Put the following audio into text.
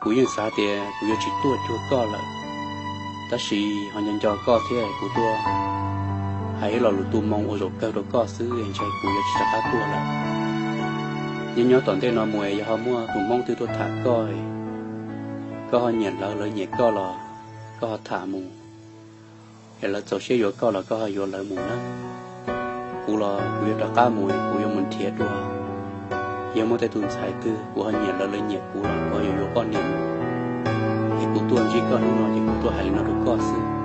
Kuv yeej xav tias kuv yuav tsis tuaj cuag koj lawm, tab sis ho nco nco koj thiab kuv tuaj hais ib lo lus tu moo ua zaum kawg rau koj xwb es ntshe kuv yuav tsis rov qab tuaj lawm. Nyob nyob tom ntej no mus es yog ho muaj tus Hmoob twg tuaj tham koj, koj ho nyiam lawv, lawv nyiam koj los koj ho tham mus, es lawv txaus siab yuav koj los koj ho yuav lawv mus nawb. Kuv los kuv yuav rov qab mus, kuv yuav mus nrhiav dua, yog muaj tej tus ntxhais twg kuv ho nyiam lawv, lawv nyiam kuv los kuv ho yuav yuav poj niam mus. Es kuv tuaj ntsib koj hnub no ces kuv tuaj hais li no rau koj xwb.